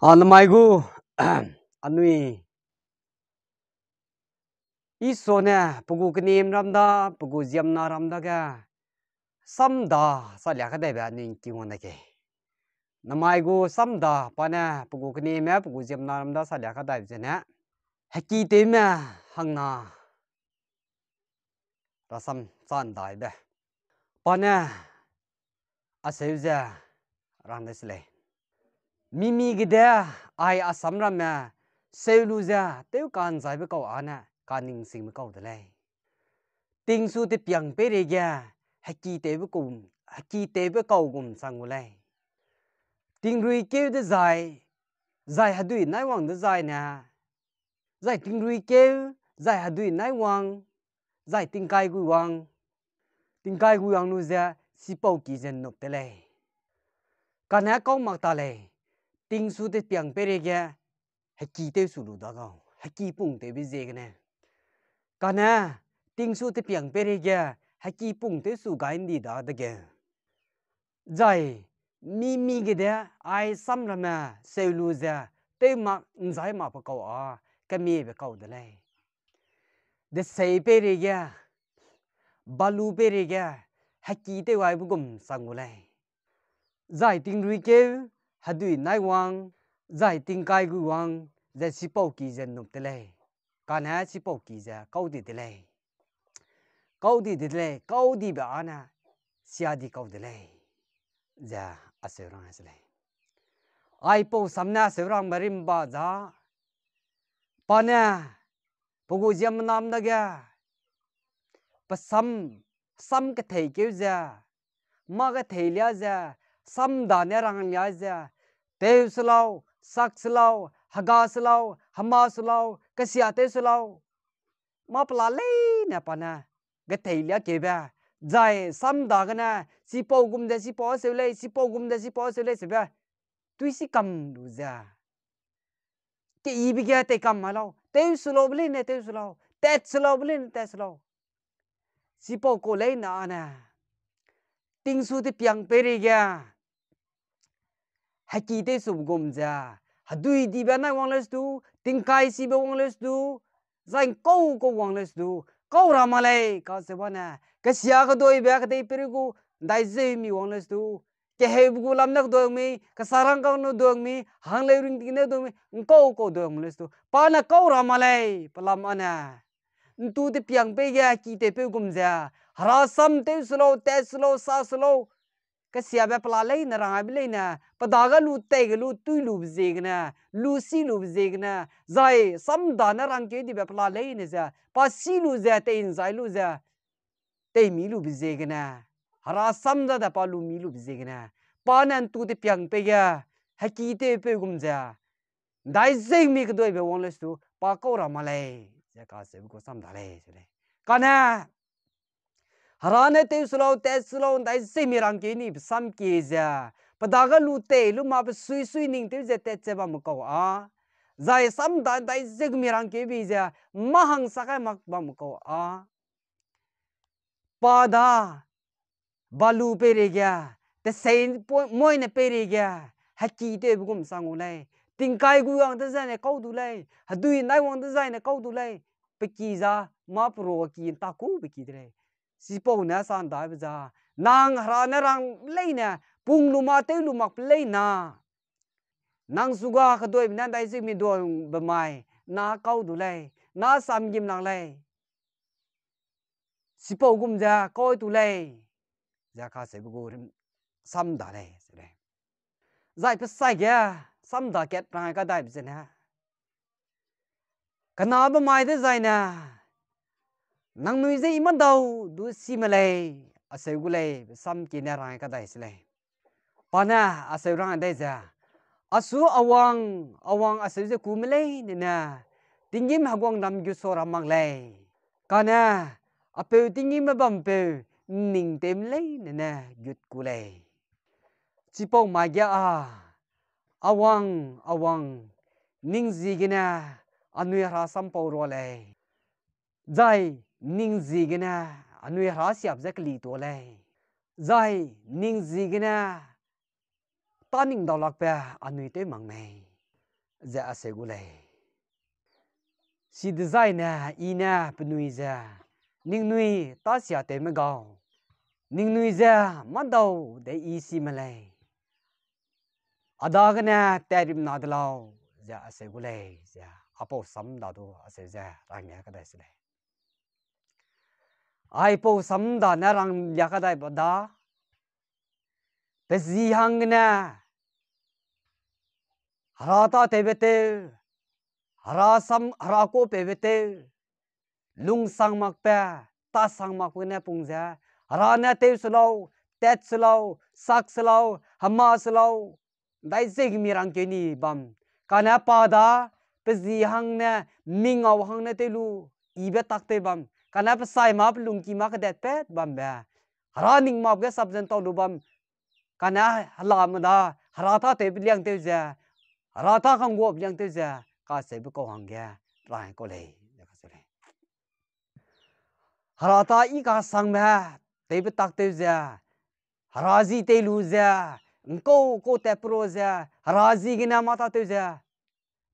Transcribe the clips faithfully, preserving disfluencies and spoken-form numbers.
A namai gu, anui Isua ne pe gu kenimram da, pe gu ziemmena ram dage samda salia kadaibe anui ’ngking wang dege. Namai gu samda pa ne pe gu kenime, pe gu ziemmena ram da salia kadaibe zene, hekîtewme hangna rasam cha'ndaibe. Pa ne aseu ze rang de se lei. Mimi gede ai a samramme seu lu ze tew ka'nzaibe kau â ne kaning singbe kau de lei. Tingsu tepiang peireige hekîtewbe kau gum chang gu lei. Tingrui keu dezai, zai hedui naiwang dezaine, zai tingrui keu, zai hedui naiwang, zai tingkai guiwang, tingkai guiwang lu ze chipau ki ze ’nnup de lei. Kane kau mak ta lei, tingsu tepiang peireige hekî tewsu lu da gau, hekî pung tewbe ziegene. Kane tingsu tepiang peireige hekî pung tewsu gai ’ndi dadege, zai mimi gede ai samramme seu lu ze tew mak ’nzai makbe kau â kemiebe kau de lei. Desei peireige, balu peireige, hekî tew gaibe gum chang gu lei. Zai tingrui keu, hedui naiwang, zai tingkai guiwang, ze chipau ki ze ’nnup de lei. Kane chipau ki ze kau di de lei. Kau di de lei, kau dibe â ne sia di kau de lei, ze aseu rang se lei. Aipau sam ne aseu rangbe rimba za, pa ne pe gu ziemmename dage, pe sam, sam kethei keu ze, mâ kethei lia ze, samda ne rang lia ze, tew se lau, sak se lau, hega se lau, hema se lau, kesia tew se lau, mâ pela leine pa ne kethei lia keube, zai samda gene, chipau gum ze chipau aseu lei, chipau gum ze chipau aseu lei seube, tui si kam lu ze, keyibe ge tei kam mai lau, tew se laube leine tew se lau, tat se laube leine tat se lau. Chipau kau leine â ne, tingsu tepiang peireige heki tewsube gum ze, hedui dibe nai wang leu sedu, tingkai sibe wang leu sedu, zai ’ngkau kau wang leu sedu, kau ra mak lei, kacheu ba ne, kesia keduibe kedeipeirei gu ’ndaizeu mi wang leu sedu, keheube gu lam ne keduiang mi, kesarangkang ne duiang mi, hangleu ringting ne duiang mi, ’ngkau kau duiang leu sedu, pa ne kau ra mak lei, pelam â ne, ’ntu tepiang pei ge heki tewpeu gum ze, herasam tew se lau, tat se lau, sa se lau, kesiabe pela leine rang aibe leine, pe dage lu tei ge lu tui lube ziegene, lu si lube ziegene, zai samda ne rangkeu dibe pela leine ze, pa si lu ze, tei ’nzai lu ze, tei mi lube ziegene, herasam dade pa lu mi lube ziegene, pa ne ’ntu tepiang pei ge heki tewpeu gum ze, ’ndaizeu mi keduibe wang leu sedu, pa kau ra mak lei, ze kacheube gu samda lei, ze lei. Kane, hera ne tew se lau, tat se lau, ’ndaizeu mi rangkeu ni pe sam kie ze, pe dage lu tei lu ma pe sui sui ning tew ze tat ze bamme kau â, zai samda ’ndaizeu mi rangkeu bi ze, mâ hangsa kai mak bamme kau â, pa da, balu peireige, tesei moine peireige, heki tewbe gum chang gu lei, tingkai gu wang dezaine kau du lei, hedui nai wang dezaine kau du lei, pe ki za, mâ peruage ki ’ntakube ki de lei. Chipau ne sandaibe za, nang hera ne rang leine, pung lu ma tew lu mak pe leina, nang suga keduibe ne ’ndaizeu mi duibe mai, na kau du lei, na samgim lak lei. Chipau gum ze kau tu lei, ze kacheube gu samda lei, ze lei. Zai pe sai ge samda kat rang ai kadaibe zene, kenabe mai dezaine, nangnui je i madau du si me lei, aseu gu lei, pe sam kie ne rang ai kadai se lei. Pa ne aseu rang ai dai ze, asu awang, awang aseu ze ku me leine ne, tinggîm heguang lam gut sa ra mak lei. Kane, apeu tinggîmbe bampeu, ’nning tew me leine ne gut ku lei. Chipau mai ge â, awang, awang, ning ziegene anui hera sampau rua lei, zai ning ziegene anui hera siap ze keli tuâ lei, zai ning ziegene tâ ning dau lakbe anui tew mak mei. ze aseu gu lei. Chidezaine I ne penui ze, ningnui tâ siatewme gau, ningnui ze mâdau de I sime lei. A dagene tatrimna de lau, ze aseu gu lei, ze aipau sam da du aseu ze ranglia kadai se lei. Aipau sam da ne ranglia kadai ba da, pe zi hanggene, Hera tâtewbe tew, Hera sam, Hera kuâpewbe tew, lungsang makbe, tâsang makbe ne pung ze, Hera ne tew se lau, tat se lau, sak se lau, hema se lau, ’ndaize gemi rangkeu ni bam. Kane pa da, pe zi hangne, mingau hangne tew lu, ibe tak tew bam. Kane pe sai mâ, pe lungki mâ kedatpat bambe, Hera ning makbe ge sap ze ’ntau lu bam. Kane helame da, Hera tâtewbe liang tew ze, Hera tâ kangguabe liang tew ze, kacheube kau hangge, rai kau lei, ze kacheu lei. Hera tâ I kasangbe, tewbe tak tew ze, Hera zi tei lu ze, ’ngkau kau tat pera ze, Hera ziegene mâ tâtew ze,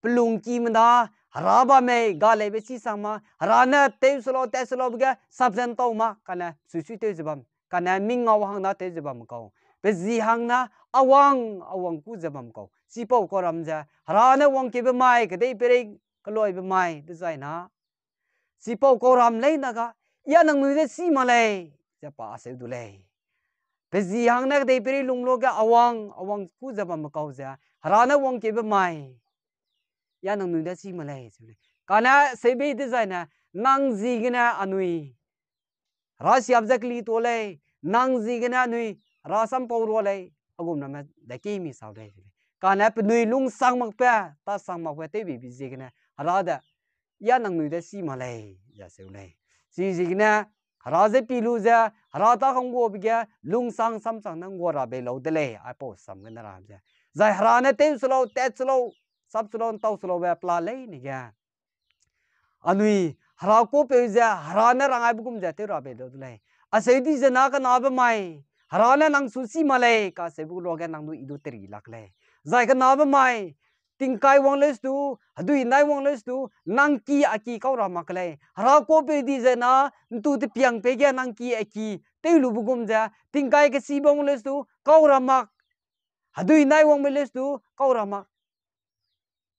pe lungkime da, Hera bam mei, ga leibe chi sang ma, Hera ne tew se lau, tat se laube ge, sap ze ’ntau ma, kane suisui tew ze bam, kane mingau hang da tew ze bam kau, pe zi hang na, a wang, a wang kû ze bam kau, chipau kau ram ze, Hera ne wangkeube mai, kedei peirei, keloibe mai, dezai na, chipau kau ram leine ga, I a nangnui de chi mak lei, ze pa aseu du lei. Pe zi hangne kedei peirei lung luage a wang, a wang kû ze bamme kau ze, Hera ne wangkeube mai, I a nangnui de chi mak lei, ze lei. Kane seibei dezai ne, nang ziegene anui Hera siap ze keli tuâ lei, nang ziegene anui Hera sam pau rua lei, a gum ramme daki mi sau lei, ze lei. Kane penui lungsang makbe, tâsang makbe tewbibi ziegene, Hera de, I a nangnui de chi mak lei, ze seu lei. Chiziegene, Hera ze pi lu ze, Hera tâ kangguabe ge, lungsang samsang ne ’nggua ra bei lau de lei, aipau sam gene ra ze. Zai Hera ne tew se lau, tat se lau, sap se lau, ’ntau se laube pela leine ge, anui Hera kuâpeu ze, Hera ne rang aibe gum ze tew ra bei lau de lei. Aseu di ze na kenabe mai, Hera ne nang su chi mak lei, kacheube luage nang du I du teri lak lei. Zai kenabe mai, tingkai wang leu stu, hedui nai wang leu stu, nang ki a ki kau ra mak lei. Hera kuâpeu di ze na, ’ntu tepiang pei ge nang ki a ki tew lube gum ze, tingkai kesibe wang leu stu, kau ra mak, hedui nai wangbe leu stu, kau ra mak.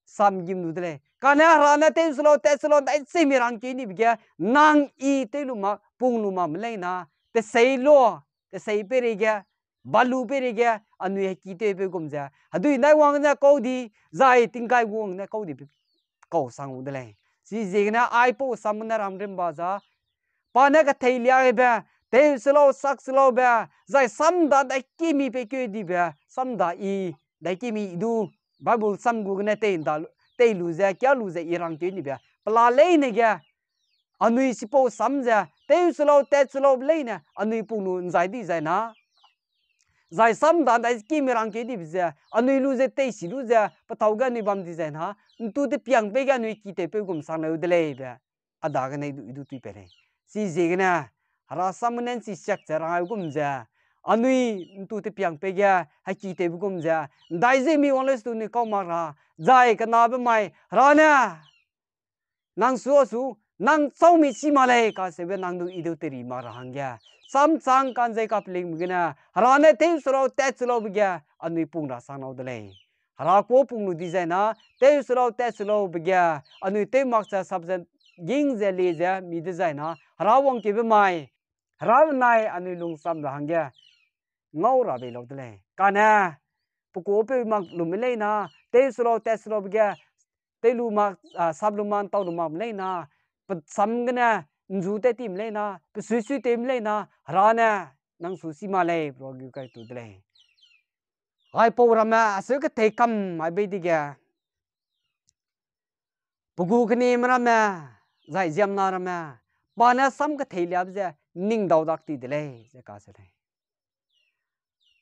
Sam gim lu de lei. Kane Hera ne tew se lau, tat se lau, ’ndai chemi rangkeu nibe ge, nang I tew lu mak, pung lu mak me leina, tesei lu, tesei peireige, balu peireige, anui heki tewpeu gum ze, hedui nai wang ne kau di, zai tingkai wang ne kau di, kau sang u de lei. Chiziegene aipau sam gene rangrimba za, pa ne ketheiliabe, tew se lau, sak se laube, zai samda ’ndaikimi peikeu dibe, samda I, ’ndaikimi I du, Bible sam gu gene tei ’nda, tei lu ze, kia lu ze I rangkeu nibe, pela leine ge, anui chipau sam ze, tew se lau, tat se laube leine, anui pung lu ’nzai di zai na. Zai samda ’ndaikimi rangkeu dibe ze, anui lu ze teisi lu ze, petâu ge anui bam di zai na, ’ntu tepiang pei ge anui ki tewpeu gum sang leu de lei be, a dagene I du, I du tui pei lei. Chiziegene, Hera sam gene ’nchi siak ze rang ai gum ze, anui ’ntu tepiang pei ge, heki tewbe gum ze, ’ndai ze mi wang leu stu anui kau mak ra, zai kenabe mai, Hera ne, nang su a su, nang chau mi chi mak lei, kacheube nang du I du teri mak ra hangge, samchang ka'nzei kapelingbe gene, Hera ne tew se lau, tat se laube ge, anui pung ra sang lau de lei. Hera kuâ pung lu di zai na, tew se lau, tat se laube ge, anui tew mak ze sap ze, ging ze, lie ze, mi dezai na, Hera wangkeube mai, Hera benai anui lungsam ra hangge, ngau ra bei lau de lei. Kane, pe kuâpeu mak lume leina, tew se lau, tat se laube ge, tew lu mak, a, sap lu mak, ’ntau lu mak leina, pe sam gene, ’nzu tat time leina, pe suisui tewme leina, Hera ne, nang su chi mak lei, pe ruage kai tu de lei. Aipau ramme, aseu kethei kam ai bei dege, pe gu kenime ramme, zai ziemmena ramme, pa ne sam ketheiliabe ze, ning dau dak ti de lei, ze kacheu lei.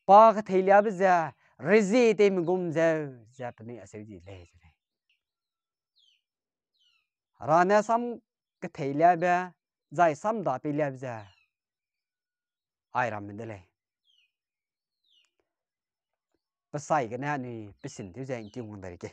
Pa ketheiliabe ze, rezie teime gum zeu, ze penui aseu di lei, ze lei. Hera ne sam ketheiliabe, zai samda peiliabe ze, ai ramme de lei. Pe sai gene anui pesin tew ze ’ngking wang de rei ke.